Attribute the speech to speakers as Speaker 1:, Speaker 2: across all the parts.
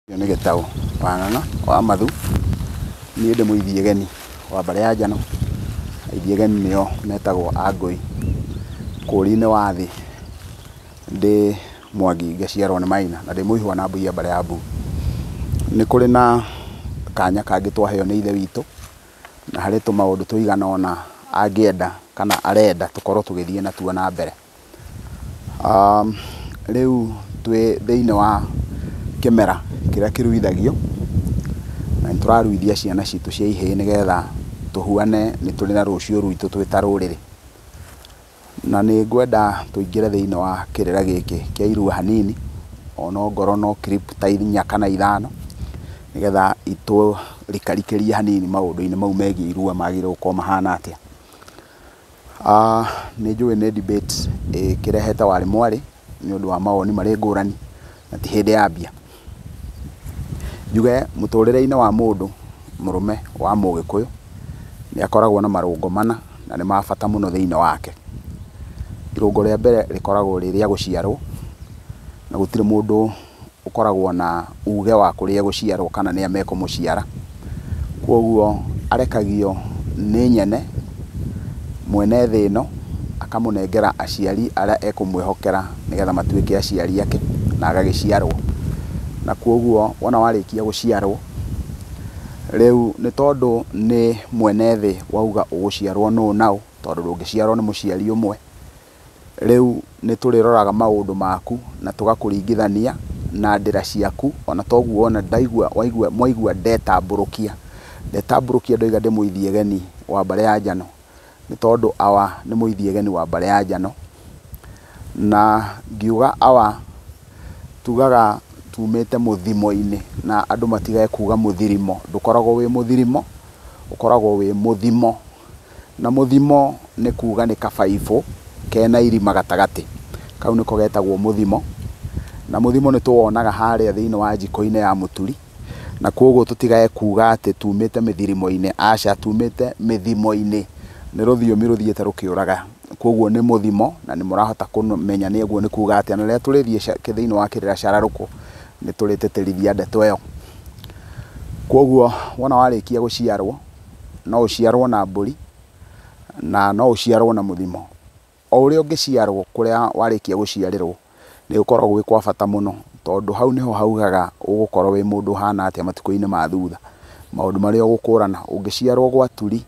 Speaker 1: Nĩ Gĩtaũ wa Ng'ang'a wa Mathu, niĩ ndĩ mũithiegeni wa mbarĩ ya Njano, aithiegeni nĩo metagwo Angũi. Bũrũri-inĩ wa thĩ ndĩ Mwangi ngaciarwo nĩ Maina na ndĩ mũihwa na mbui ya mbarĩ ya Mbu. Nĩ kũrĩ na kanya kangĩ twaheo nĩ ithe witũ, na harĩ tũmaũndũ tũigana ũna angĩenda kana arenda tũkorwo tũgĩthiĩ natuo na mbere. Rĩu twĩ thĩinĩ wa kĩmera kĩrĩa kĩruithagio, na nĩ tũraruithia ciana citũ cia ihĩĩ nĩgetha tũhuane nĩ tũrĩ na rũciũ rwitũ twĩ ta rũrĩrĩ. Na nĩ ngwenda tũingĩre thĩinĩ wa kĩrĩra gĩkĩ kĩa irua hanini, ona ongorwo no clip ta inya kana ithano, nĩgetha itũrikarikĩrie hanini maũndũ-inĩ mau megiĩ irua magĩrĩirwo gũkorwo mahana atĩa. Nĩ njũĩ nĩ debate ĩkĩrehete warĩ mwarĩ nĩ ũndũ wa mawoni marĩ ngũrani na ti hĩndĩ yambia. Njuge mũtũrĩre-inĩ wa mũndũ mũrũme wa mũgĩkũyũ nĩ akoragwo na marũngo mana na nĩ ma bata mũno thĩinĩ wake. Irũngo rĩa mbere rĩkoragwo rĩ rĩa gũciarwo, na gũtirĩ mũndũ ũkoragwo na uge wa kũrĩa egũciarwo kana nĩa mekũmũciara. Koguo arekagio nĩ nyene mwene thĩ ĩno akamũnengera aciari arĩa ekũmwĩhokera nĩgetha matuĩke aciari ake na agagĩciarwo. Na koguo wona warĩkia gũciarwo, rĩu nĩ tondũ nĩ mwene thĩ wauga ũgũciarwo nũ naũ, tondũ ndũngĩciarwo nĩ mũciari ũmwe. Rĩu nĩ tũrĩroraga maũndũ maku na tũgakũringithania na ndĩra ciaku, ona toguo wona ndaigua waigua mwaigua ndetambũrũkia. Ndetambũrũkia ndoiga ndĩ mũithiegeni wa mbarĩ ya Njano, nĩ tondũ awa nĩ mũithiegeni wa mbarĩ ya Njano. Na ngiuga awa tugaga tumĩte mũthimo-inĩ, na andũ matigage kuga mũthirimo. Ndũkoragwo wĩ mũthirimo, ũkoragwo wĩ mũthimo. Na mũthimo nĩ kuga nĩ kabaibũ kena irima gatagatĩ, kau nĩko getagwo mũthimo. Na mũthimo nĩ tũwonaga harĩa thĩinĩ wa njiko-inĩ ya mũturi, na koguo tũtigage kuga atĩ tumĩte mĩthirimo-inĩ, aca, tumĩte mĩthimo-inĩ. Nĩ rũthiomi rũthiĩte rũkĩũraga, koguo nĩ mũthimo na nĩ mũrahota kũmenya nĩ ũguo nĩ kuga atĩa. Na rĩrĩa tũrĩthiĩ thĩinĩ wa kĩrĩra cararũkũ nĩ tũrĩtĩtĩrithia ndeto ĩyo. Koguo wona warĩkia gũciarwo, no ũciarwo na mbũri na no ũciarwo na mũthimo. O ũrĩa ũngĩciarwo kũrĩa warĩkia gũciarĩrwo nĩ gũkoragwo gwĩ kwa bata mũno, tondũ hau nĩho haugaga ũgũkorwo wĩ mũndũ ũhana atĩa matukũ-inĩ ma thutha, maũndũ marĩa ũgũkũrana. Ũngĩciarwo gwa turi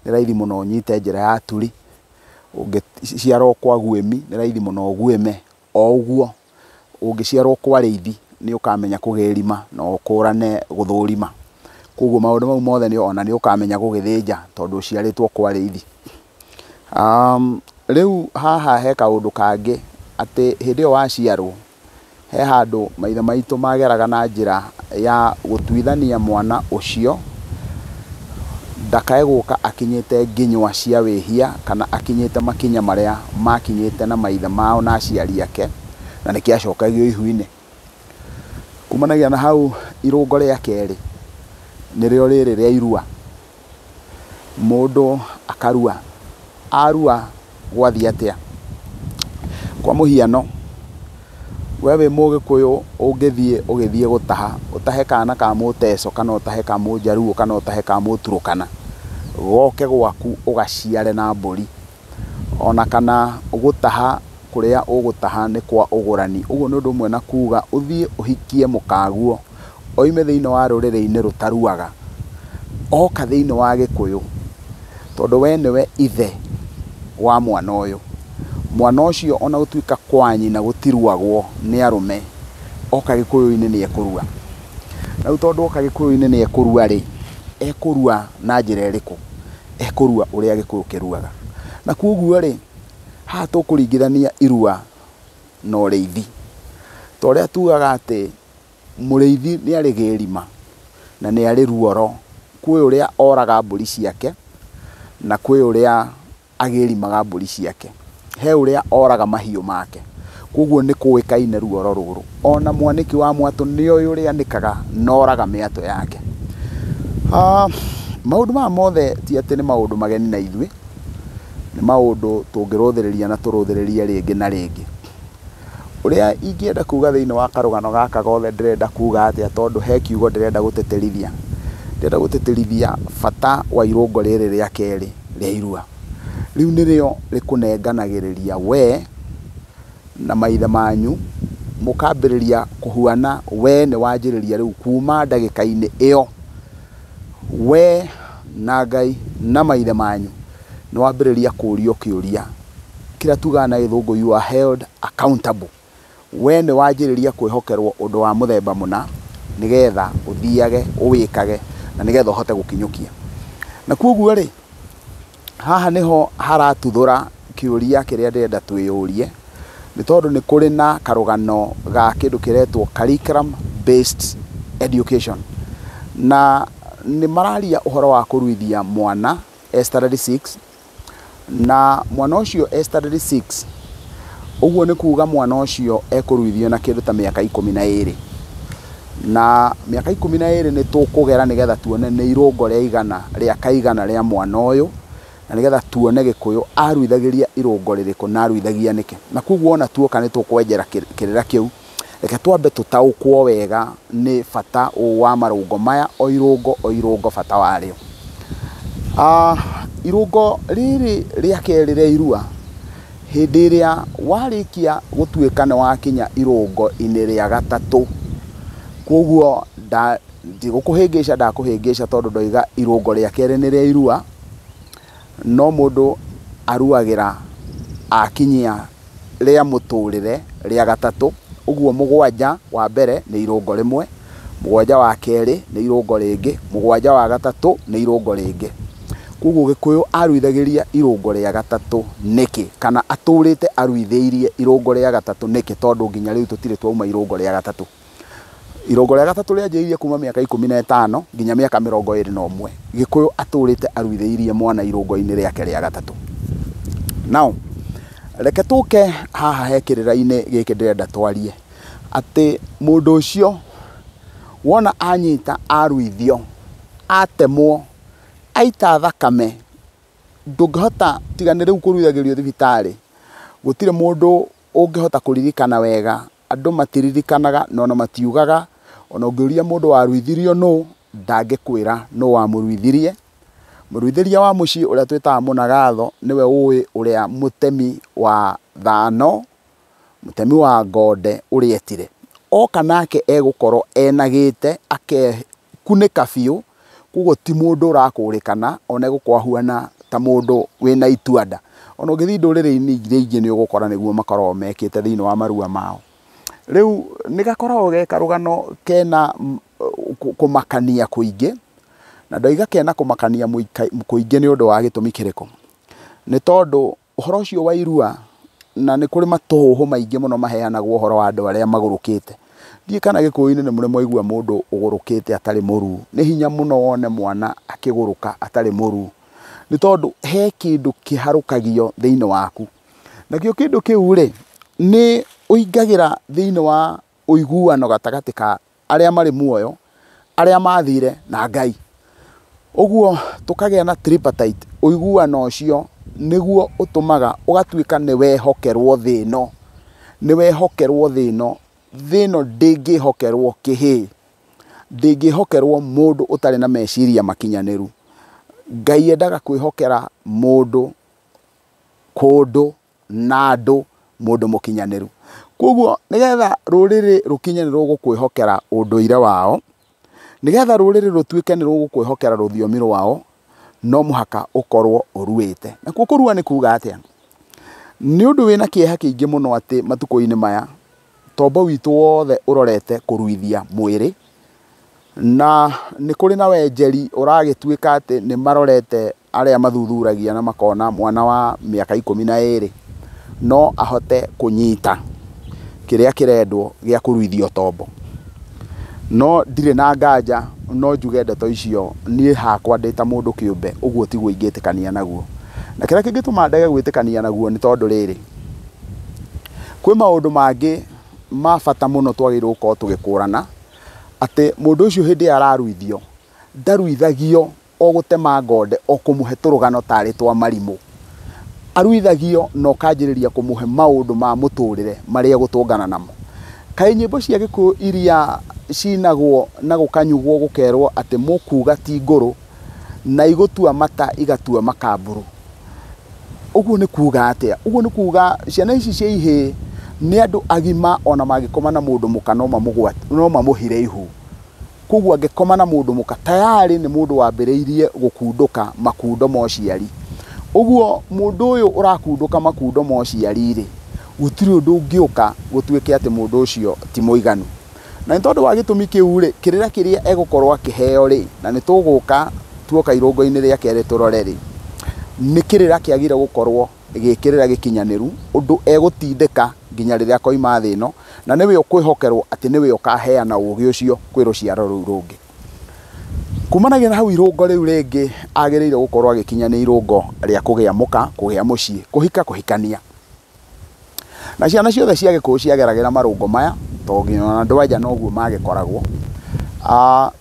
Speaker 1: nĩ raithi mũno ũnyite njĩra ya turi, ũngĩciarwo kwa guĩmi nĩ raithi mũno ũguĩme. O ũguo ũngĩciarwo kwa rĩithi nĩ ũkamenya kũgĩrima na ũkũrane gũthũrima. Koguo maũndũ mau mothe ona nĩ ũkamenya gũgĩthĩnja tondũ ũciarĩtwo kwa rĩithi. Rĩu haha he kaũndũ kangĩ, atĩ hĩndĩ ĩyo waciarwo he handũ maithe maitũ mageraga na njĩra ya gũtuithania mwana ũcio ndakae gũka akinyĩte nginywa cia wĩhia kana akinyĩte makinya marĩa makinyĩte na maithe mao na aciari ake, na nĩkĩo acokagio ihu-inĩ. Kumanagia na hau irũngo rĩa kerĩ nĩrĩo rĩrĩ rĩa irua. Mũndũ akarua, arua gwathiĩ atĩa? Kwa mũhiano, we wĩ mũgĩkũyũ ũngĩthiĩ ũgĩthiĩ gũtaha, ũtahe kana ka mũteco kana ũtahe ka mũnjaruo kana ũtahe ka mũturũkana, goke gwaku ũgaciare na mbũri, ona kana gũtaha kũrĩa ũgũtaha nĩ kwa ũgũrani. Ũguo nĩ ũndũ ũmwe na kuga ũthiĩ ũhikie mũkaguo oime thĩinĩ wa rũrĩrĩ-inĩ rũtaruaga, oka thĩinĩ wa gĩkũyũ, tondũ we nĩwe ithe wa mwana ũyũ. Mwana ũcio ona gũtuĩka kwa nyina gũtiruagwo nĩ arũme, oka gĩkũyũ-inĩ nĩ ekũrua. Na rĩu tondũ oka gĩkũyũ-inĩ nĩ ekũrua rĩ, ekũrua na njĩra ĩrĩkũ? Ekũrua ũrĩa gĩkũyũ kĩruaga. Na koguo rĩ, haha tũkũringithania irua na ũrĩithi. Ta ũrĩa tugaga atĩ mũrĩithi nĩ arĩ gĩrima na nĩ arĩ ruoro. Kwĩ ũrĩa oraga mbũri ciake na kwĩ ũrĩa agĩrimaga mbũri ciake. He ũrĩa oraga mahiũ make. Koguo nĩ kũĩkaine ruoro rũrũ. Ona mwanĩki wa mwatũ nĩ oĩ ũrĩa anĩkaga na oraga mĩatũ yake. Maũndũ maya mothe ti atĩ nĩ maũndũ mageni na ithuĩ, nĩ maũndũ tũngĩrũthĩrĩria na tũrũthĩrĩrie rĩngĩ na rĩngĩ. Ũrĩa ingĩenda kuga thĩinĩ wa karũgano gaka gothe ndĩrenda kuga atĩa tondũ he kiugo ndĩrenda gũtĩtĩrithia. Ndĩrenda gũtĩtĩrithia bata wa irũngo rĩrĩ rĩa kerĩ rĩa irua. Rĩu nĩrĩo rĩkũnenganagĩrĩria we na maithe manyu mũkambĩrĩria kũhuana we nĩ wanjĩrĩria rĩu kuma ndagĩka-inĩ ĩyo we na Ngai na maithe manyu nĩ wambĩrĩria kũrio kĩũria kĩrĩa tugaga na gĩthũngũ you are held accountable. We nĩ wanjĩrĩria kwĩhokerwo ũndũ wa mũthemba mũna nĩgetha ũthiage ũwĩkage na nĩgetha ũhote gũkinyũkia. Na koguo rĩ, haha nĩho haratuthũra kĩũria kĩrĩa ndĩrenda twĩyũrie, nĩ tondũ nĩ kũrĩ na karũgano ga kĩndũ kĩretwo curriculum based education. Na nĩ mararia ũhoro wa kũruithia mwana e standard 6, na mwana ũcio e standard 6 ũguo nĩ kuga mwana ũcio ekũruithio na kĩndũ ta mĩaka 12. Na mĩaka 12 nĩ tũkũgera nĩgetha tuone nĩ irũngo rĩa igana rĩa kaigana rĩa mwana ũyũ, na nĩgetha tuone Gĩkũyũ aruithagĩria irũngo rĩrĩkũ na aruithagia nĩkĩ. Na koguo ona tuoka nĩ tũkwenjera kĩrĩra kĩu, reke twambe tũtaũkwo wega nĩ bata wa marũngo maya, o irũngo o irũngo bata warĩo. Irũngo rĩrĩ rĩa kerĩ rĩa irua, hĩndĩ ĩrĩa warĩkia gũtuĩka nĩ wakinya irũngo-inĩ rĩa gatatũ, koguo ndigũkũhĩngĩca ndakũhĩngĩca tondũ ndoiga irũngo rĩa kerĩ nĩ rĩa irua, no mũndũ aruagĩra akinyia rĩa mũtũrĩre rĩa gatatũ. Ũguo mũgwanja wa mbere nĩ irũngo rĩmwe, mũgwanja wa kerĩ nĩ irũngo rĩngĩ, mũgwanja wa gatatũ nĩ irũngo rĩngĩ. Koguo Gĩkũyũ aruithagĩria irũngo rĩa gatatũ nĩkĩ, kana atũrĩte aruithĩirie irũngo rĩa gatatũ nĩkĩ, tondũ nginya rĩu tũtirĩ twauma irũngo rĩa gatatũ. Irũngo rĩa gatatũ rĩanjĩrĩirie kuma mĩaka 15 nginya mĩaka 21. Gĩkũyũ atũrĩte aruithĩirie mwana irũngo-inĩ rĩake rĩa gatatũ. Now, reke tũke haha he kĩrĩra-inĩ gĩkĩ ndĩrenda twarie atĩ mũndũ ũcio wona anyita aruithio, atemwo, aita thakame, ndũngĩhota tiga nĩ rĩu kũruithagĩrio thibitarĩ, gũtirĩ mũndũ ũngĩhota kũririkana wega. Andũ matiririkanaga na ona matiugaga, ona ũngĩũria mũndũ waruithirio nũ, ndangĩkwĩra nũ wamũruithirie. Mũruithĩria wa mũciĩ ũrĩa twĩtaga mũnagatho nĩwe ũĩ ũrĩa mũtemi wa thano, mũtemi wa ngonde ũrĩa etire. Oka nake egũkorwo enagĩte, akekunĩka biũ, koguo ti mũndũ ũrakũrĩkana, ona egũkorwo ahuana ta mũndũ wĩna itua nda. Ona ũngĩthiĩ ndũrĩrĩ-inĩ iria ingĩ nĩ ũgũkora nĩguo makoragwo mekĩte thĩinĩ wa marua mao. Rĩu nĩ gakoragwo ge karũgano kena kũmakania kũingĩ, na ndoiga kena kũmakania kũingĩ nĩ ũndũ wa gĩtũmi kĩrĩkũ? Nĩ tondũ ũhoro ũcio wa irua, na nĩ kũrĩ matũhũhũ maingĩ mũno maheanagwo ũhoro wa andũ arĩa magũrũkĩte. Ndiũĩ kana Gĩkũyũ-inĩ nĩ mũrĩ mwaigua mũndũ ũgũrũkĩte atarĩ mũruu. Nĩ hinya mũno wone mwana akĩgũrũka atarĩ mũruu, nĩ tondũ he kĩndũ kĩharũkagio thĩinĩ waku. Nakĩo kĩndũ kĩu rĩ, nĩ ũingagĩra thĩinĩ wa ũiguano gatagatĩ ka arĩa marĩ muoyo, arĩa mathire na Ngai. Ũguo tũkagĩa na tripartite, ũiguano ũcio nĩguo ũtũmaga ũgatuĩka nĩ wehokerwo thĩ ĩno, nĩ wehokerwo thĩ ĩno. Thĩ ĩno ndĩngĩhokerwo kĩhĩĩ, ndĩngĩhokerwo mũndũ ũtarĩ na meciria makinyanĩru. Ngai endaga kwĩhokera mũndũ, kũndũ na andũ, mũndũ mũkinyanĩru. Koguo nĩgetha rũrĩrĩ rũkinye nĩ rũgũkwĩhokera ũndũire wao, nĩgetha rũrĩrĩ rũtuĩke nĩ rũgũkwĩhokera rũthiomi rwao, no mũhaka ũkorwo ũruĩte. Nakuo kũrua nĩ kuga atĩa? Nĩ ũndũ wĩna kĩeha kĩingĩ mũno atĩ matukũ-inĩ maya tombo witũ wothe ũrorete kũruithia mwĩrĩ, na nĩ kũrĩ na wenjeri ũragĩtuĩka atĩ nĩ marorete arĩa mathuthuragia na makona mwana wa mĩaka 12 no ahote kũnyita kĩrĩa kĩrendwo gĩa kũruithio tombo. No ndirĩ na nganja, no njuge ndeto icio niĩ hakwa ndĩ ta mũndũ kĩũmbe, ũguo tiguo ingĩtĩkania naguo. Na kĩrĩa kĩngĩtũma ndege gwĩtĩkania naguo nĩ tondũ rĩrĩ, kwĩ maũndũ mangĩ ma bata mũno twagĩrĩirwo gũkorwo tũgĩkũrana, atĩ mũndũ ũcio hĩndĩ ĩrĩa araruithio, ndaruithagio o gũtema ngonde, o kũmũhe tũrũgano tarĩ twa marimũ. Aruithagio na ũkanjĩrĩria kũmũhe maũndũ ma mũtũrĩre marĩa egũtũngana namo. Kaĩ nyĩmbo cia Gĩkũyũ iria cinagwo na gũkanyugwo gũkerwo atĩ mũkuga ti ngũrũ na igũtua mata igatua makamburu. Ũguo nĩ kuga atĩa? Ũguo nĩ kuga ciana ici cia ihĩĩ nĩ andũ agima ona mangĩkoma na mũndũ mũka no mamũhire ihu. Koguo angĩkoma na mũndũ mũka tayari nĩ mũndũ wambĩrĩirie gũkundũka makundo ma ũciari. Ũguo mũndũ ũyũ ũrakundũka makundo ma ũciari rĩ, gũtirĩ ũndũ ũngĩũka gũtuĩke atĩ mũndũ ũcio ti mũiganu. Na nĩ tondũ wa gĩtũmi kĩu rĩ, kĩrĩra kĩrĩa egũkorwo akĩheo rĩ, na nĩ tũgũka tuoka irũngo-inĩ rĩa kerĩ tũrore rĩ, nĩ kĩrĩra kĩagĩrĩire gũkorwo gĩ kĩrĩra gĩkinyanĩru ũndũ egũtindĩka nginya rĩrĩa akoima thĩ ĩno, na nĩwe ũkwĩhokerwo atĩ nĩwe ũkaheana ũgĩ ũcio kwĩ rũciaro rũu rũngĩ. Kumanagia na hau irũngo rĩu rĩngĩ agĩrĩire gũkorwo agĩkinya nĩ irũngo rĩa kũgĩa mũka, kũgĩa mũciĩ, kũhika, kũhikania. Na ciana ciothe cia Gĩkũyũ ciageragĩra marũngo maya, tondũ nginya ona andũ a nja noguo magĩkoragwo.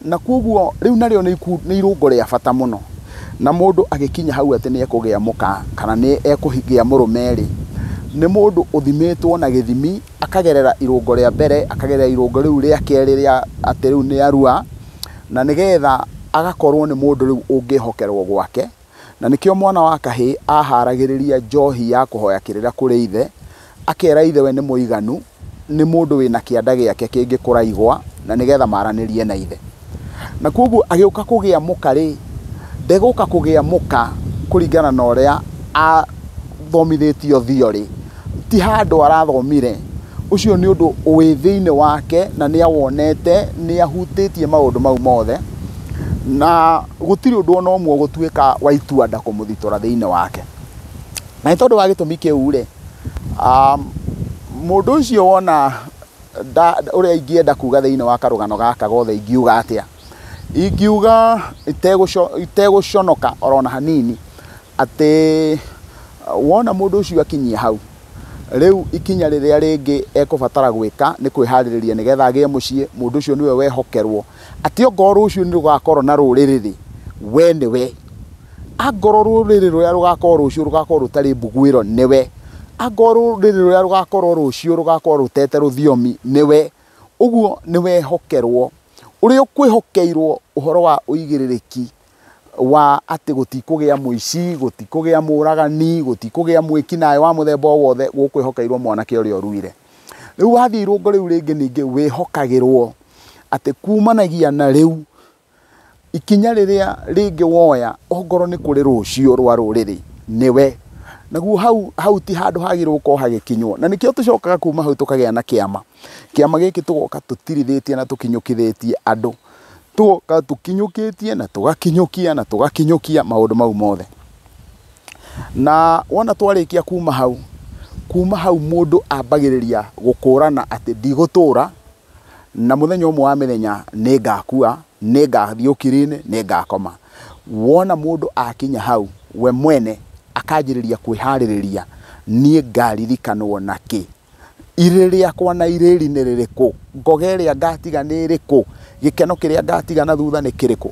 Speaker 1: Na koguo rĩu narĩo nĩ irũngo rĩa bata mũno. Na mũndũ agĩkinya hau atĩ nĩ ekũgĩa mũka kana nĩ ekũgĩa mũrũme rĩ, nĩ mũndũ ũthimĩtwo na gĩthimi, akagerera irũngo rĩa mbere, akagerera irũngo rĩu rĩa kerĩ rĩa atĩ rĩu nĩ arua, na nĩgetha agakorwo nĩ mũndũ rĩu ũngĩhokerwo gwake. Na nĩkĩo mwana wa kahĩĩ aharagĩrĩria njohi ya kũhoya kĩrĩra kũrĩ ithe, akera ithe we nĩ mũiganu, nĩ mũndũ wĩna kĩanda gĩake kĩngĩkũra igwa, na nĩgetha maranĩrie na ithe. Na koguo agĩũka kũgĩa mũka rĩ, ndegũka kũgĩa mũka kũringana na ũrĩa athomithĩtio theory, ti handũ arathomire, ũcio nĩ ũndũ wĩ thĩinĩ wake na nĩ awonete, nĩ ahutĩtie maũndũ mau mothe, na gũtirĩ ũndũ ona ũmwe ũgũtuĩka wa itua nda kũmũthitora thĩinĩ wake. Na nĩ tondũ wa gĩtũmi kĩu rĩ, mũndũ ũcio wona ũrĩa ingĩenda kuga thĩinĩ wa karũgano gaka gothe ingiuga atĩa? Ingiuga itegũconoka orona hanini atĩ wona mũndũ ũcio akinyia hau, rĩu ikinya rĩrĩa rĩngĩ ekũbatara gwĩka nĩ kwĩharĩrĩria nĩgetha agĩe mũciĩ. Mũndũ ũcio nĩwe wehokerwo atĩ ongorwo rũciũ nĩ rũgakorwo na rũrĩrĩ rĩ, we nĩwe. Angorwo rũrĩrĩ rũrĩa rũgakorwo rũciũ rũgakorwo rũtarĩ mbuguĩro nĩwe. Angorwo rũrĩrĩ rũrĩa rũgakorwo rũciũ rũgakorwo rũtete rũthiomi nĩwe. Ũguo nĩ wehokerwo. Ũrĩa ũkwĩhokeirwo ũhoro wa ũigĩrĩrĩki wa atĩ gũtikũgĩa mũici, gũtikũgĩa mũragani, gũtikũgĩa mwĩkinaĩ wa mũthemba o wothe, gũkwĩhokeirwo mwanake ũrĩa ũruire. Rĩu wathiĩ irũngo rĩu rĩngĩ ningĩ wĩhokagĩrwo atĩ kumanagia na rĩu ikinya rĩrĩa rĩngĩ woya ongorwo nĩ kũrĩ rũciũ rwa rũrĩrĩ nĩwe. Naguo hau ti handũ hagĩrĩirwo gũkorwo hagĩkinywo. Na nĩkĩo tũcokaga kuma hau tũkagĩa na kĩama. Kĩama gĩkĩ tũgoka tũtirithĩtie na tũkinyũkithĩtie andũ. Tũgoka tũkinyũkĩtie na tũgakinyũkia na tũgakinyũkia maũndũ mau mothe. Na wona twarĩkia kuma hau, kuma hau mũndũ ambagĩrĩria gũkũrana atĩ ndigũtũra, na mũthenya ũmwe wa mĩthenya nĩ ngakua, nĩ ngathiĩ ũkiri-inĩ, nĩ ngakoma. Wona mũndũ akinya hau, we mwene akanjĩrĩria kwĩharĩrĩria, niĩ ngaririkanwo na kĩ? Irĩ rĩakwa na irĩri nĩ rĩrĩkũ? Ngoga ĩrĩa ngatiga nĩ ĩrĩkũ? Gĩkeno kĩrĩa ngatiga na thutha nĩ kĩrĩkũ?